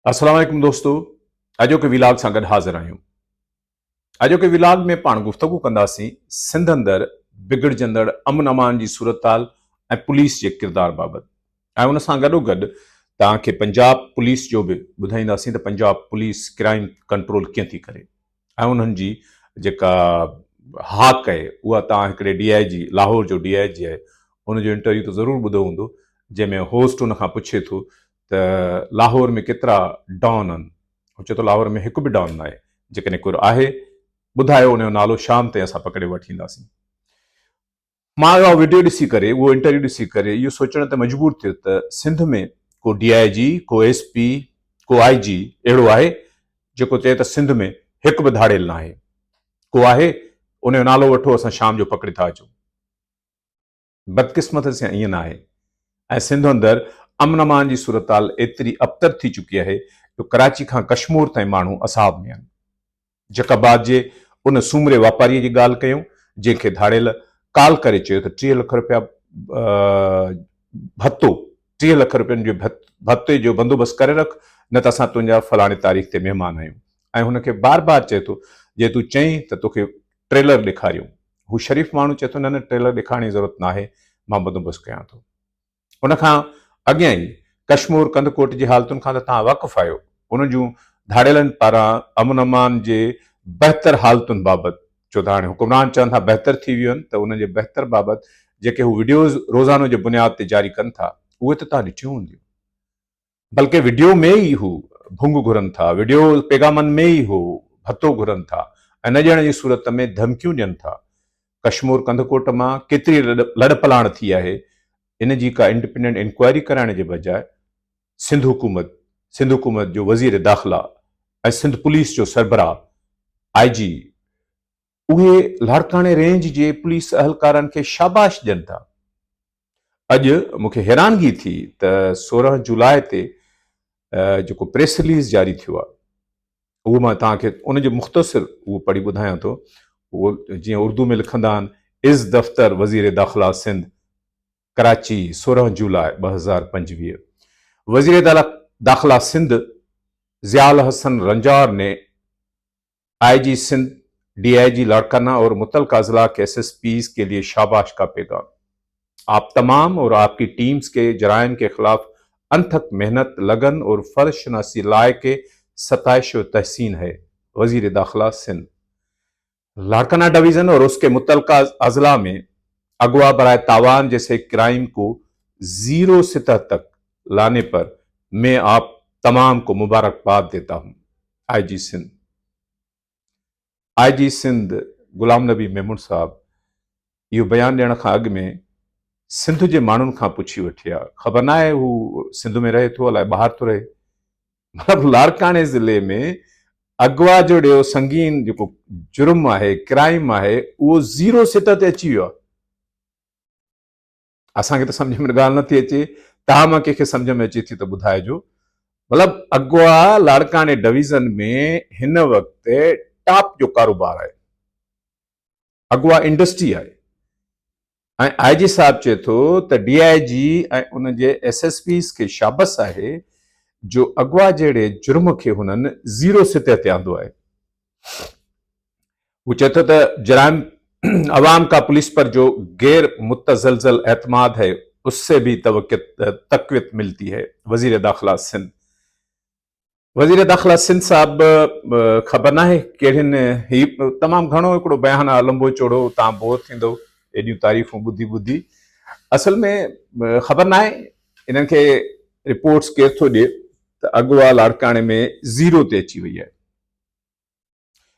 السلام عليڪم دوستو اڄوڪي ويلاگ سان گڏ حاضر آهيون اڄوڪي ويلاگ ۾ پاڻ گفتگو ڪنداسين سنڌ اندر بگڙجندڙ امن امان جي صورتحال ۽ پوليس جي ڪردار بابت ۽ ان سان گڏو گڏ توهان کي پنجاب پوليس جو به ٻڌائينداسين ته پنجاب پوليس ڪرائيم ڪنٽرول ڪيئن ٿي ڪري ۽ انهن جي جيڪا هاڪ آهي اها توهان هڪڙي ڊي I جي لاهور جو ڊي I جي آهي ان جو انٽرويو ته ضرور ٻڌو هوندو جنهن ۾ هوسٽ ان کان پڇي ٿو ته لاهور ۾ ڪيترا ڊان آهن؟ هو چئي ٿو لاهور ۾ هڪ به ڊان ناهي، جيڪڏهن ڪو آهي ٻڌايو ان جو نالو شام تائين اسان پڪڙي وٺي اينداسين. مان اها وڊيو ڏسي ڪري اهو انٽرويو ڏسي ڪري اهو سوچڻ تي مجبور ٿيس ته سنڌ ۾ ڪو ڊي I جي، ڪو ايس پي، ڪو آء جي اهڙو آهي جيڪو چئي ته سنڌ ۾ هڪ به ڌاڙيل ناهي؟ ڪو آهي ان جو نالو وٺو اسان شام جو پڪڙي ٿا اچون. بدقسمتي سان ائين ناهي ۽ سنڌ اندر امن امان جي صورتحال ايتري ابتر ٿي چڪي آهي جو ڪراچي کان ڪشمور تائين ماڻهو عذاب ۾ آهن. جيڪب آباد جي ان سومري واپاري جي ڳالهه ڪيون جنهن کي ڌاڙيل ڪال ڪري چيو ته 30 لک رپيا ڀتو 30 لک رپين جي ڀتي جو بندوبست ڪري رک نه ته اسان تنهنجا فلاڻي تاريخ تي مهمان آهيون ۽ هن کي بار بار چئي ٿو جي تون چئين ته توکي ٽريلر ڏيکاريون. هو شريف ماڻهو چئي ٿو نه نه ٽريلر ڏيکارڻ جي ضرورت ناهي مان بندوبست ڪيان ٿو. ان کان اڳيان ئي ڪشمور ڪنڌڪوٽ جي حالتن کان ته توهان واقف آهيو. انهن جون ڌاڙيلن پاران امن امان جي بهتر حالتن بابت ڇو ته هاڻي حڪمران چون ٿا بهتر ٿي ويون آهن ته انهن جي بهتر بابت جيڪي هو وڊيوز روزانو جي بنياد تي جاري ڪن ٿا اهي ته توهان ڏٺيون هونديون. بلڪه وڊيو ۾ ئي هو ڀنگ گهرن ٿا، وڊيو پيغامن ۾ ئي هو ڀتو گهرن ٿا ۽ نه ڏيڻ جي صورت ۾ ڌمڪيون ڏين ٿا. ڪشمور ڪنڌڪوٽ مان ڪيتري لڏپلاڻ ٿي آهي، ان جي ڪا انڊپينڊنٽ انڪوائري ڪرائڻ جي بجاء سنڌ حڪومت، سنڌ حڪومت جو وزير داخلا ۽ سنڌ پوليس جو سربراهه آء جي اهي لاڙڪاڻي رينج جي پوليس اهلڪارن کي شاباش ڏين ٿا. اڄ مون کي حيرانگي ٿي ته 16 جولاء تي جيڪو پريس رليز جاري ٿيو آهي اهو مان توهان کي ان جو مختصر اهو پڙهي ٻڌايان ٿو. اهو جيئن اردو ۾ لکندا آهن از دفتر وزير داخلا سنڌ ڪراچي 16 جولاء 2025 وزير داخلا سنڌ ضياء الحسن رنجار ني I G Sindh, D I G Larkana اور متعلقه اضلاع کے ايس ایس پیز کے لیے شاباش کا پیغام آپ تمام اور آپ کی ٹیمز کے جرائم کے خلاف انتھک محنت، لگن اور فرض شناسی لائق ستائش و تحسین ہے، وزیر داخلہ سندھ۔ لاڑکانہ ڈویژن اور اس کے متعلقہ اضلاع میں اغوا برائے تاوان جیسے کرائم کو زیرو سطح تک لانے پر میں آپ تمام کو مبارکباد دیتا ہوں۔ آء جي سنڌ آء جي سنڌ غلام نبي ميمڻ صاحب اهو بيان ڏيڻ کان اڳ ۾ سنڌ جي ماڻهن کان پڇي وٺي ها خبر ناهي هو سنڌ ۾ رهي ٿو الائي ٻاهر ٿو رهي مطلب لاڙڪاڻي ضلعي ۾ اغوا جهڙو سنگين جيڪو جرم آهي ڪرائيم آهي اهو زيرو سطح تي اچي ويو آهي اسان کي ته سمجهه ۾ ڳالهه نٿي اچي، توهان مان ڪنهن کي سمجهه ۾ اچي ٿي ته ٻڌائجو. مطلب اغوا لاڙڪاڻي ڊويزن ۾ هن وقت ٽاپ جو ڪاروبار آهي. اغوا انڊسٽري آهي ۽ آء جي صاحب چئي ٿو ته ڊي I جي ۽ ان جي ايس ايس پيز کي شابس آهي جو اغوا جهڙي جرم کي هنن زيرو سطح تي آندو آهي. هو چئي ٿو ته جرائم عوام کا پوليس پر جو غير متزلزل اعتماد هي اس سي به تقويت ملتي هي وزير داخله سنڌ وزير داخله سنڌ صاحب خبر ناهي ڪهڙين هي تمام گهڻو هڪڙو بيان آهي لنبو چوڙو تان بور ٿيندو ايڏيون تعريفون ٻڌي ٻڌي اصل ۾ خبر ناهي انهن کي رپورٽس ڪير ٿو ڏي ته اغوا لاڙڪاڻي ۾ زيرو تي اچي وئي آهي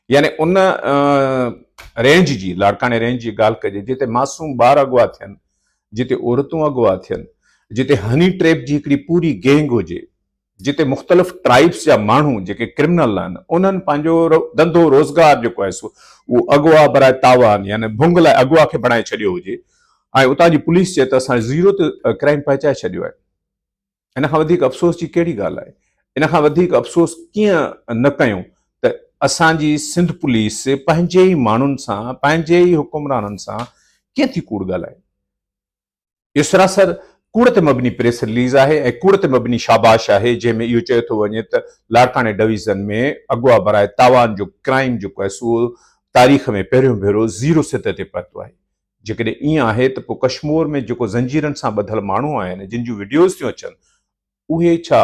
يعني ان رينج جي لاڙڪاڻي رينج جي ڳالهه ڪجي جتي معصوم ٻار اغوا ٿين، جتي عورتون اغوا ٿين، جتي هني ٽريپ جي هڪڙي پوري گينگ هجي، جتي مختلف ٽرائبس جا ماڻهو جيڪي ڪرمنل آهن انهن پنهنجو ڌنڌو روزگار جيڪو آهي سو اهو اغوا براء تاوان يعني ڀنگ لاء اغوا کي بڻائي ڇڏيو هجي ۽ اتان جي پوليس چئي ته اسان زيرو تي ڪرائيم پهچائي ڇڏيو آهي. ان کان وڌيڪ افسوس جي ڪهڙي ڳالهه آهي؟ ان کان وڌيڪ افسوس ڪيئن نه ڪيون ته اسان جي سنڌ پوليس پنهنجي ئي ماڻهن سان، پنهنجي ئي حڪمرانن سان ڪيئن ٿي ڪوڙ ڳالهائي؟ اهو سراسر ڪوڙ تي مبني پريس رليز آهي ۽ ڪوڙ تي مبني شاباش آهي جنهن ۾ اهو چيو ٿو وڃي ته لاڙڪاڻي ڊويزن ۾ اغوا براء تاوان جو ڪرائيم جيڪو آهي سو تاريخ ۾ پهريون ڀيرو زيرو سطح تي پهتو آهي. جيڪڏهن ائين آهي ته پوء ڪشمور ۾ جيڪو زنجيرن سان ٻڌل ماڻهو آهن جن جون وڊيوز ٿيون اچن اهي ڇا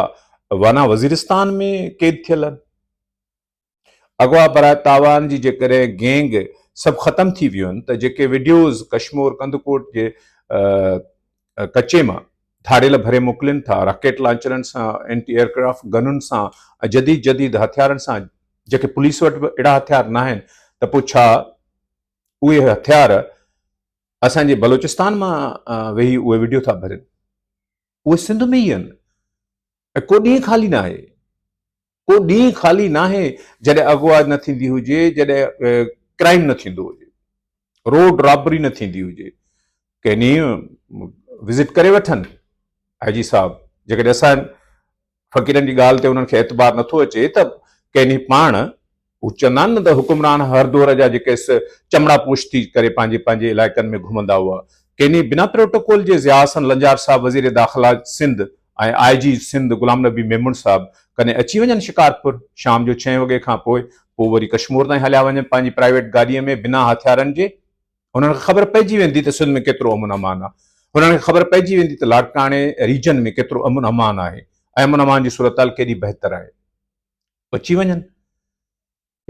وانا وزيرستان ۾ قيد ٿيل آهن؟ اغوا براء تاوان جي جيڪڏهن گينگ سڀ ختم ٿي ويون آهن ته جيڪي وڊيوز ڪشمور ڪنڌڪوٽ جي ڪچي مان ڌاڙيل ڀري موڪلين ٿا راڪيٽ لانچرن سان اينٽي ايئرڪرافٽ گنن سان ۽ جديد جديد هٿيارن سان جيڪي پوليس وٽ به اهڙا هٿيار ناهن ته پوء ڇا اهي هٿيار اسان جي بلوچستان مان ويهي اهي وڊيو ٿا ڀرين اهي سنڌ ۾ ئي آهن ۽ ڪو ڏينهن خالي ناهي ڪو ڏينهن خالي ناهي جڏهن اغوا نه ٿيندي هجي، جڏهن ڪرائيم نه ٿيندو هجي، روڊ رابري نه ٿيندي هجي. ڪنهن ڏينهن وزٽ ڪري وٺن آء جي صاحب، جيڪڏهن اسان فقيرن جي ڳالهه تي انهن کي اعتبار نٿو اچي ته ڪنهن ڏينهن پاڻ هو چوندا آهن نه ته حڪمران هر دور جا جيڪي چمڙا پوش ٿي ڪري پنهنجي پنهنجي علائقن ۾ گهمندا هئا. ڪيني بنا پروٽوڪول جي ضياء حسن لنجار صاحب وزير داخلا سنڌ ۽ آء جي سنڌ غلام نبي ميمڻ صاحب ڪڏهن اچي وڃن شڪارپور شام جو ڇهين وڳي کان پوء پوء وري ڪشمور تائين هليا وڃن پنهنجي پرائيويٽ گاڏيء ۾ بنا هٿيارن جي. هنن کي خبر پئجي ويندي ته سنڌ ۾ ڪيترو امن امان آهي. هنن کي خبر پئجي ويندي ته لاڙڪاڻي ريجن ۾ ڪيترو امن امان آهي ۽ امن امان جي صورتحال ڪيڏي بهتر آهي. اچي وڃن.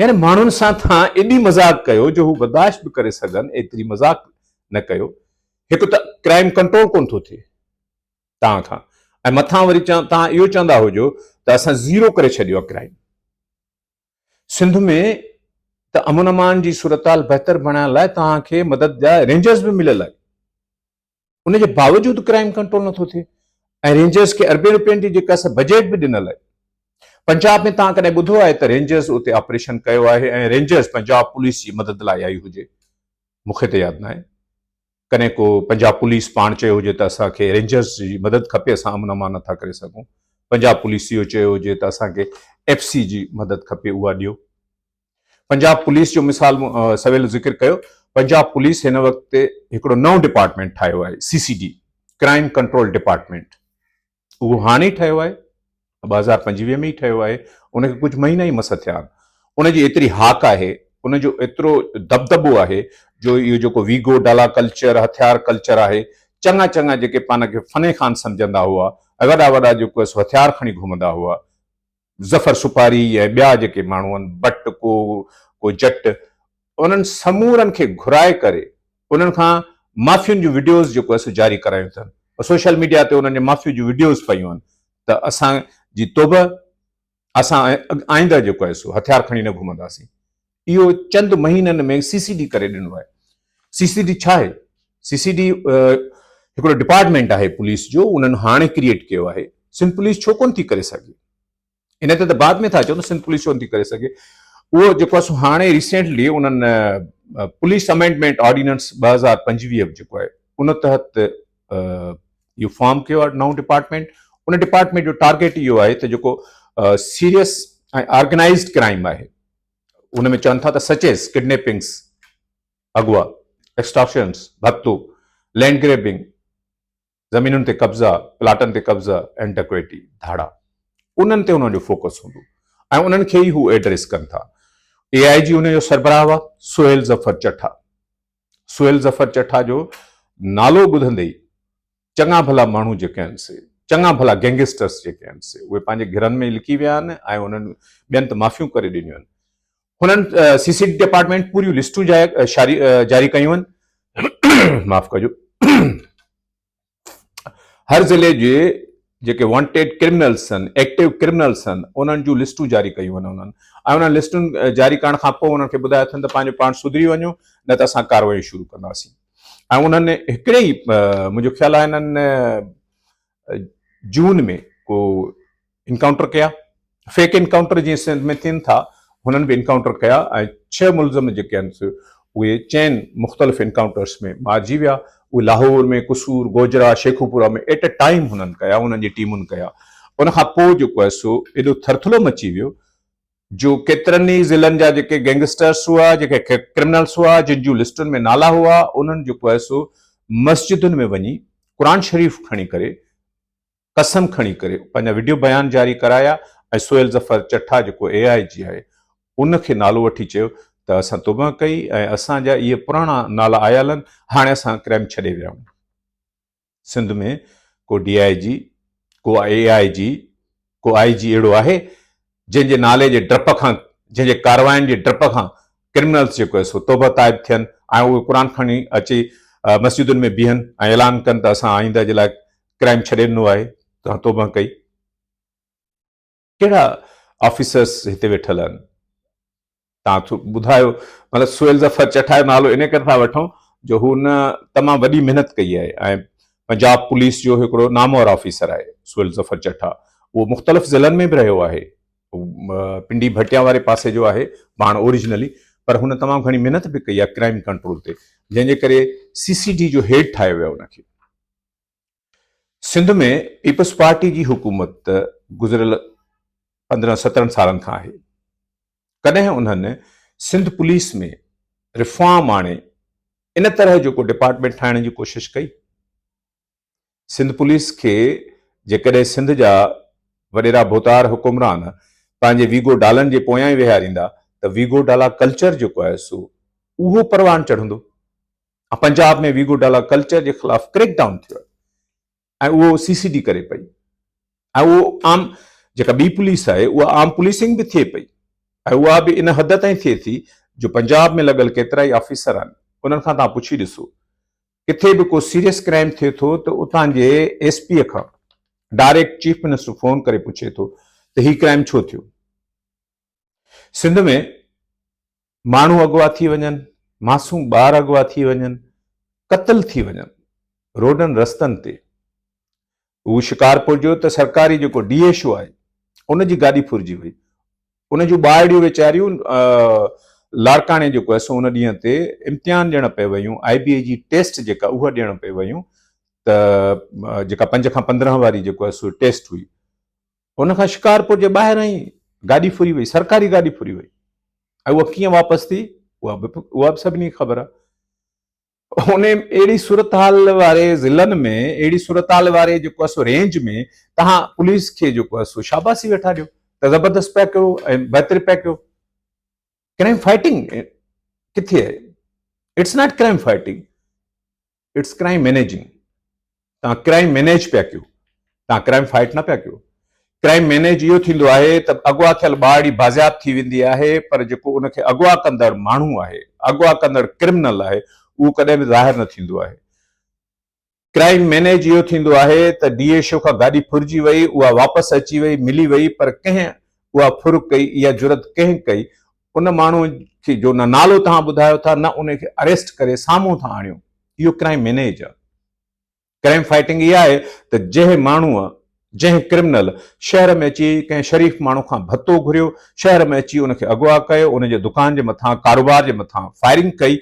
يعني ماڻهن سان تھان ايڏي مذاق ڪيو جو هو برداشت به ڪري سگهن ايتري مذاق نه ڪيو. هڪ ته ڪرائيم ڪنٽرول ڪونه ٿو ٿئي توهان کان ۽ مٿان وري تهان اهو چوندا هجو ته اسان زيرو ڪري ڇڏيو آهي ڪرائيم. سنڌ ۾ ته امن امان جي صورتحال بهتر بڻائڻ لاء توهان کي مدد جا رينجرز به مليل آهي. ان جي باوجود ڪرائيم ڪنٽرول نٿو ٿئي ۽ رينجرز کي اربين روپين جي جيڪا سا بجيٽ به ڏنل آهي. پنجاب ۾ توهان ڪڏهن ٻڌو آهي ته رينجرز اتي آپريشن ڪيو آهي ۽ رينجرز پنجاب پوليس جي مدد لاء آئي هجي؟ مون کي ته ياد ناهي ڪڏهن ڪو پنجاب پوليس پاڻ چيو هجي ته اسان کي رينجرز جي مدد کپي اسان امن امان نٿا ڪري سگهون. پنجاب پوليس اهو چيو هجي ته اسان کي ايف سي جي مدد کپي اها ڏيو. پنجاب پوليس جو مثال مون سويل ذڪر ڪيو، پنجاب پوليس هن وقت هڪڙو نئون ڊپارٽمينٽ ٺاهيو آهي، C C D, crime control department, اهو هاڻي ئي ٺهيو آهي، 2025 ۾ ئي ٺهيو آهي، ان کي ڪجهه مهينا ئي مس ٿيا آهن، ان جي ايتري هاڪ آهي، ان جو ايترو دٻدٻو آهي جو اهو جيڪو ويگو ڊالا ڪلچر، هٿيار ڪلچر آهي، چڱا چڱا جيڪي پاڻ کي فني خان سمجهندا هئا ۽ وڏا وڏا جيڪو هٿيار کڻي گهمندا هئا، ظفر سپاري ۽ ٻيا جيڪي ماڻهو آهن، بٽ، ڪو ڪو جٽ، انهن سمورن کي گهرائي ڪري انهن کان مافين جون وڊيوز جيڪو آهي سو جاري ڪرايون اٿن. سوشل ميڊيا تي انهن جي مافيو جون وڊيوز پيون آهن ته اسان جي توبه، اسان آئنده جيڪو آهي سو هٿيار کڻي نه گهمنداسين. اهو چند مهينن ۾ سي سي ڊي ڪري ڏنو آهي. سي سي ڊي ڇا آهي؟ سي سي ڊي هڪڙو ڊپارٽمينٽ آهي پوليس جو، انهن هاڻي ڪريئيٽ ڪيو آهي. سنڌ پوليس ڇو ڪونه ٿي ڪري سگهي؟ ان تي ته بعد ۾ ٿا چون ته سنڌ پوليس ڇو نٿي ڪري سگهي؟ اهو جيڪو آهي سو هاڻي ريسينٽلي انهن پوليس امينڊمينٽ آرڊيننس 2025 جيڪو آهي ان تحت اهو فارم ڪيو آهي نئون ڊپارٽمينٽ. ان ڊپارٽمينٽ جو ٽارگيٽ اهو آهي ته جيڪو سيريس ۽ آرگنائزڊ ڪرائيم آهي ان ۾ چون ٿا ته سچ ايز ڪڊنيپنگس، اغوا، ايڪسٽارشنس، ڀتو، لينڊ گريبنگ، زمينن تي قبضا، پلاٽن تي قبضا ۽ ڊڪوئٽي، ڌاڙا، انهن تي انهن جو فوڪس هوندو ۽ انهن کي ئي هو ايڊريس ڪن ٿا. اي آء جي ان جو سربراهه هئا سهيل ظفر چٺا. سهيل ظفر چٺا جو نالو ٻڌندي ئي چڱا ڀلا ماڻهو جيڪي آهن سي، چڱا ڀلا گينگسٽرس جيڪي آهن سي، اهي پنهنجي گهرن ۾ لڪي ويا آهن ۽ انهن ٻين ته معافيون ڪري ڏنيون آهن. هنن سي سي ڊي ڊپارٽمينٽ پوريون لسٽون جاري ڪيون آهن. معاف ڪجو. هر ضلعي جي جيڪي وانٽيڊ ڪرمنلس آهن، ايڪٽو ڪرمنلس آهن، انهن جون لسٽون جاري ڪيون آهن انهن ۽ انهن لسٽن جاري ڪرڻ کان پوء انهن کي ٻڌايو اٿن ته پنهنجو پاڻ سڌري وڃو نه ته اسان ڪارروائيون شروع ڪنداسين ۽ انهن هڪڙي ئي منهنجو خيال آهي انهن جون ۾ ڪو انڪائونٽر ڪيا، فيڪ انڪائونٽر جيئن سنڌ ۾ ٿين ٿا، هنن به انڪائونٽر ڪيا ۽ ڇهه ملزم جيڪي آهن سي اهي چئن مختلف انڪائونٽرس ۾ مارجي ويا، اهي Lahore ۾، Kasur, Gojra, Sheikhupura ۾ at a time هنن ڪيا، انهن جي ٽيمن ڪيا. ان کان پوء جيڪو آهي سو ايڏو ٿرٿلو مچي ويو جو ڪيترن ئي ضلعن جا جيڪي گينگسٽرس هئا، جيڪي ڪرمنلس هئا، جن جون لسٽن ۾ نالا هئا، انهن جيڪو آهي سو مسجدن ۾ وڃي قرآن شريف کڻي ڪري قسم کڻي ڪري پنهنجا وڊيو بيان جاري ڪرايا ۽ سهيل ظفر چٺا جيڪو اي آء جي آهي ان کي نالو وٺي چيو ته اسان توبه ڪئي ۽ اسان جا اهي پراڻا نالا آيل آهن هاڻي اسان ڪرائم ڇڏي ويا آهيون. سنڌ ۾ ڪو ڊي I جي، ڪو اي آء جي، ڪو آء جي اهڙو آهي جنهن جي نالي جي ڊپ کان، جنهن جي ڪاررواين جي ڊپ کان ڪرمنلز جيڪو آهي سو توبه تائب ٿين ۽ اهي قرآن کڻي اچي مسجدن ۾ بيهن ۽ اعلان ڪن ته اسان آئنده جي لاء ڪرائم ڇڏي ڏنو آهي، توهان توبه ڪئي. ڪهڙا آفيسرس هتي ويٺل آهن؟ توهان ٿو ٻڌايو مطلب سهيل ظفر چٺا جو نالو ان ڪري ٿا وٺون جو هو نه تمام وڏي محنت ڪئي آهي ۽ پنجاب پوليس جو هڪڙو نامور آفيسر آهي سهيل ظفر چٺا اهو مختلف ضلعن ۾ به رهيو آهي پنڊي ڀٽيا واري پاسي جو آهي پاڻ اوريجنلي پر هن تمام گهڻي محنت به ڪئي آهي ڪرائم ڪنٽرول تي جنهن جي ڪري سي سي ڊي جو هيڊ ٺاهيو ويو ان کي سنڌ ۾ پيپلز پارٽي جي حڪومت گذريل 15 17 سالن کان آهي. ڪڏهن انهن سنڌ پوليس ۾ ريفارم آڻي ان طرح جو ڪو ڊپارٽمينٽ ٺاهڻ جي ڪوشش ڪئي؟ سنڌ پوليس کي جيڪڏهن سنڌ جا وڏيرا ڀوتار حڪمران پنهنجي ويگو ڊالن جي پويان ئي ويهاريندا ته ويگو ڊالا ڪلچر جيڪو آهي سو اهو پروان چڙهندو. پنجاب ۾ ويگو ڊالا ڪلچر جي خلاف ڪريڪ ڊائون ٿيو آهي ۽ اهو سي سي ڊي ڪري پئي ۽ اهو عام جيڪا ٻي پوليس آهي اها عام پوليسنگ به ٿئي پئي ۽ اها به ان حد تائين ٿئي ٿي جو پنجاب ۾ لڳل ڪيترائي آفيسر آهن انهن کان توهان پڇي ڏسو ڪٿي به ڪو سيريس ڪرائم ٿئي ٿو ته اتان جي ايس پي کان ڊائريڪٽ چيف منسٽر فون ڪري پڇي ٿو ته هي ڪرائم ڇو ٿيو؟ سنڌ ۾ ماڻهو اغوا ٿي وڃن، معصوم ٻار اغوا ٿي وڃن، قتل ٿي وڃن روڊن رستن تي. هو شڪارپور جو ته سرڪاري جيڪو ڊي ايڇ او آهي ان جي گاڏي ڦرجي وئي. ان جون ٻارڙيون ويچاريون لاڙڪاڻي جيڪو آهي سو ان ڏينهن تي امتحان ڏيڻ پئي ويون، آء بي اي جي ٽيسٽ جيڪا اها ڏيڻ پئي ويون ته جيڪا پنج کان 15 واري جيڪو آهي سو ٽيسٽ هئي. ان کان شڪارپور جي ٻاهران ئي گاڏي ڦري وئي، سرڪاري گاڏي ڦري وئي ۽ اها ڪيئن واپس ٿي اها به اها به سڀني کي خبر آهي. ان اهڙي صورتحال واري ضلعن ۾ اهڙي صورتحال واري جيڪو آهي سو رينج ۾ توهان پوليس کي جيڪو آهي سو شاباسي ويٺا ڏيو ته زبردست پيا ڪيو ۽ بهتر پيا ڪيو. ڪرائم فائٽنگ ڪٿي آهي؟ It's not crime fighting. It's crime managing توهان ڪرائم مينيج پيا ڪيو توهان ڪرائم فائٽ نه پيا ڪيو ڪرائم مينيج اهو ٿيندو آهي ته اغوا ٿيل ٻارڙي بازياب ٿي ويندي آهي پر جيڪو ان کي اغوا ڪندڙ ماڻهو آهي اغوا ڪندڙ ڪرمنل آهي اهو ڪڏهن به ظاهر نه ٿيندو آهي ڪرائم مينيج اهو ٿيندو آهي ته ڊي ايڇ او کان گاڏي ڦرجي وئي اها واپس اچي وئي ملي وئي پر ڪنهن اها ڦر ڪئي اها جرئت ڪنهن ڪئي ان ماڻهو کي جو نه نالو توهان ٻڌايو ٿا نه ان کي اريسٽ ڪري سامهون ٿا آڻيو اهو ڪرائم مينيج آهي ڪرائم فائٽنگ اها آهي ته جنهن ماڻهو جنهن ڪرمنل شهر ۾ اچي ڪنهن شريف ماڻهو کان ڀتو گهريو شهر ۾ اچي ان کي اغوا ڪيو ان جي دڪان جي مٿان ڪاروبار جي مٿان فائرنگ ڪئي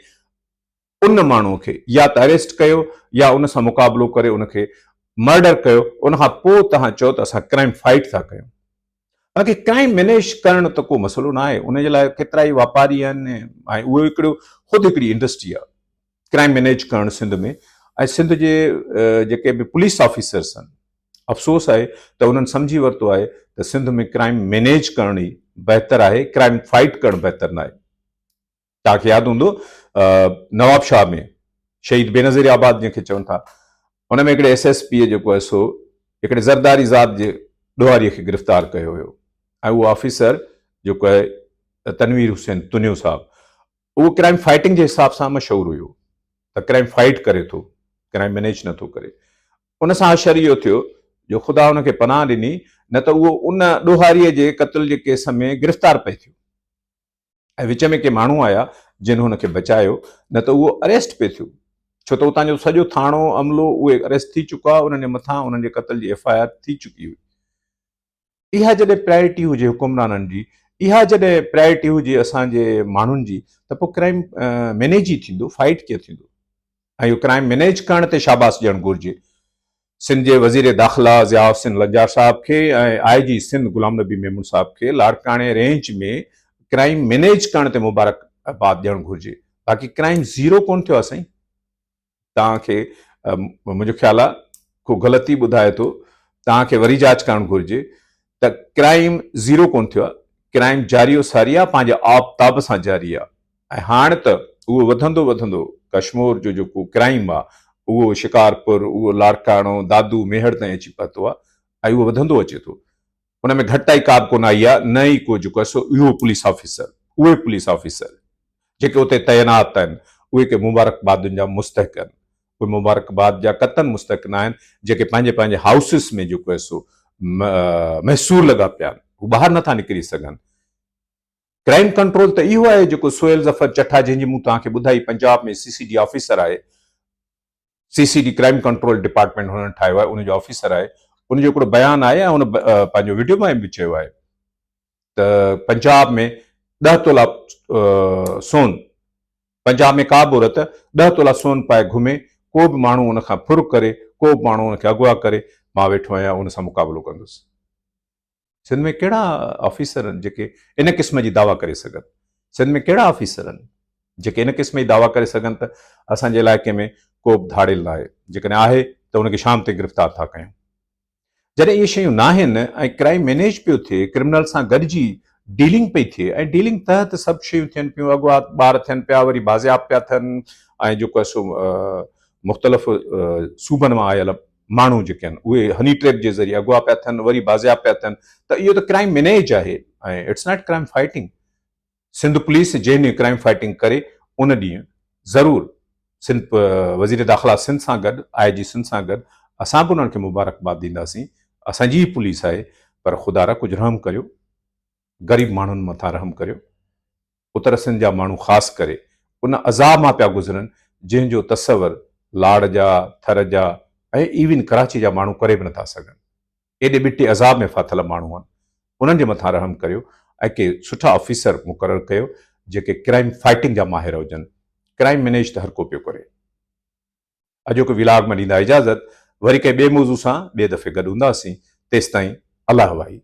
ان ماڻهو کي يا ته اريسٽ ڪيو يا ان سان مقابلو ڪري ان کي مرڊر ڪيو ان کان پوء توهان چئو ته اسان ڪرائم فائٽ ٿا ڪيون باقي ڪرائم مينيج ڪرڻ ته ڪو مسئلو نه آهي ان جي لاء ڪيترا ئي واپاري آهن ۽ اهو هڪڙو خود هڪڙي انڊسٽري آهي ڪرائم مينيج ڪرڻ سنڌ ۾ ۽ سنڌ جي جيڪي به پوليس آفيسرس آهن افسوس آهي ته انهن سمجهي ورتو آهي ته سنڌ ۾ ڪرائم مينيج ڪرڻ ئي بهتر آهي ڪرائم فائٽ ڪرڻ بهتر نه آهي توهان کي ياد هوندو نواب شاهه ۾ شهيد بينظير آباد جنهن کي چون ٿا ان ۾ هڪڙي ايس ايس پي جيڪو آهي سو هڪڙي زرداري ذات جي ڏوهاري کي گرفتار ڪيو ويو ۽ اهو آفيسر جيڪو آهي تنوير حسين تنيو صاحب اهو ڪرائم فائٽنگ جي حساب سان مشهور هيو ته ڪرائم فائٽ ڪري ٿو ڪرائم مينيج نٿو ڪري ان سان حشر اهو ٿيو جو خدا ان کي پناهه ڏني نه ته اهو ان ڏوهاري جي قتل جي ڪيس ۾ گرفتار پئي ٿيو ۽ وچ ۾ ڪي ماڻهو آيا جن هن کي بچايو نه ته اهو اريسٽ پئي ٿيو ڇو ته اتان جو سڄو ٿاڻو عملو اهي اريسٽ ٿي چڪا انهن جي مٿان انهن جي قتل جي ايف I R ٿي چڪي هئي. اها جڏهن پرائرٽي هجي حڪمرانن جي اها جڏهن پرائرٽي هجي اسان جي ماڻهن جي ته پوء ڪرائم مينيج ئي ٿيندو فائٽ ڪيئن ٿيندو ۽ اهو ڪرائم مينيج ڪرڻ تي شاباس ڏيڻ گهرجي سنڌ جي وزير داخلا ضياء حسين لنجار صاحب کي ۽ آء جي سنڌ غلام نبي ميمڻ صاحب کي لاڙڪاڻي رينج ۾ ڪرائم مينيج ڪرڻ تي مبارڪ باد ڏيڻ گهرجي باقي ڪرائم زيرو ڪون ٿيو آهي سائين توهان کي منهنجو خيال آهي ڪو غلطي ٻڌائي ٿو، توهان کي وري جاچ ڪرڻ گهرجي ته ڪرائيم زيرو ڪونه ٿيو آهي، ڪرائيم جاري و ساري آهي، پنهنجي آب تاب سان جاري آهي ۽ هاڻ ته اهو وڌندو وڌندو ڪشمور جو جيڪو ڪرائيم آهي اهو شڪارپور، اهو لاڙڪاڻو، دادو، ميهڙ تائين اچي پهتو آهي ۽ اهو وڌندو اچي ٿو. ان ۾ گهٽتائي ڪا به ڪونه آئي آهي، نه ئي ڪو جيڪو آهي سو اهو پوليس آفيسر، اهي پوليس آفيسر جيڪي اتي تعينات آهن، اهي ڪي مبارڪبادن جا مستحق آهن، اهي مبارڪباد جا قطعاً مستحق نه آهن، جيڪي پنهنجي پنهنجي هائوسز ۾ جيڪو آهي سو محصور لڳا پيا آهن، هو ٻاهر نٿا نڪري سگهن. ڪرائيم ڪنٽرول ته اهو آهي جيڪو سهيل ظفر چٺا جنهن جي مون توهان کي ٻڌائي پنجاب ۾ سي سي ڊي آفيسر آهي، C C D crime control department هنن ٺاهيو آهي ان جو آفيسر آهي ان جو هڪڙو بيان آهي ۽ هن پنهنجو وڊيو ۾ به چيو آهي ته پنجاب ۾ ڏهه تولا سون پنجاب ۾ ڪا به عورت ڏهه تولا سون پائي گهمي ڪو به ماڻهو ان کان ڦر ڪري ڪو به ماڻهو ان کي اغوا ڪري مان ويٺو آهيان ان سان مقابلو ڪندس. سنڌ ۾ ڪهڙا آفيسر آهن جيڪي ان قسم جي دعويٰ ڪري سگهن؟ سنڌ ۾ ڪهڙا آفيسر آهن جيڪي ان قسم جي دعويٰ ڪري سگهن ته اسان جي علائقي ۾ ڪو به ڌاڙيل ناهي، جيڪڏهن آهي ته ان کي شام تائين گرفتار ٿا ڪيون. جڏهن اهي شيون ناهن ۽ ڪرائيم مينيج پيو ٿئي، ڪرمنل سان گڏجي ڊيلنگ پئي ٿئي ۽ ڊيلنگ تحت سڀ شيون ٿين پيون، اغوا ٻار ٿين پيا، وري بازياب پيا ٿين ۽ جيڪو آهي سو مختلف صوبن مان آيل ماڻهو جيڪي آهن اهي هني ٽريپ جي ذريعي اغوا پيا ٿين وري بازياب پيا ٿين ته اهو ته ڪرائيم مينيج آهي ۽ it's not crime fighting. Sindh police جنهن ڏينهن ڪرائيم فائٽنگ ڪري ان ڏينهن ضرور سنڌ وزير داخلا سنڌ سان گڏ آء جي سنڌ سان گڏ اسان به انهن کي مبارڪباد ڏينداسين اسان جي ئي پوليس آهي پر خدارا ڪجهه رحم ڪريو غريب ماڻهن مٿان رحم ڪريو. اتر سنڌ جا ماڻهو خاص ڪري ان عذاب مان پيا گذرن جنهن جو تصور لاڙ جا، ٿر جا ۽ ايون ڪراچي جا ماڻهو ڪري به نٿا سگهن. ايڏي ٻٽي عذاب ۾ ڦاٿل ماڻهو آهن. انهن جي مٿان رحم ڪريو ۽ ڪي سٺا آفيسر مقرر ڪيو جيڪي ڪرائيم فائٽنگ جا ماهر هجن. ڪرائيم مينيج ته هر ڪو پيو ڪري. اڄوڪي ولاگ مان ڏيندا اجازت وري ڪنهن ٻئي موضوع سان ٻئي دفعي گڏ هونداسين تيستائين الله واهي.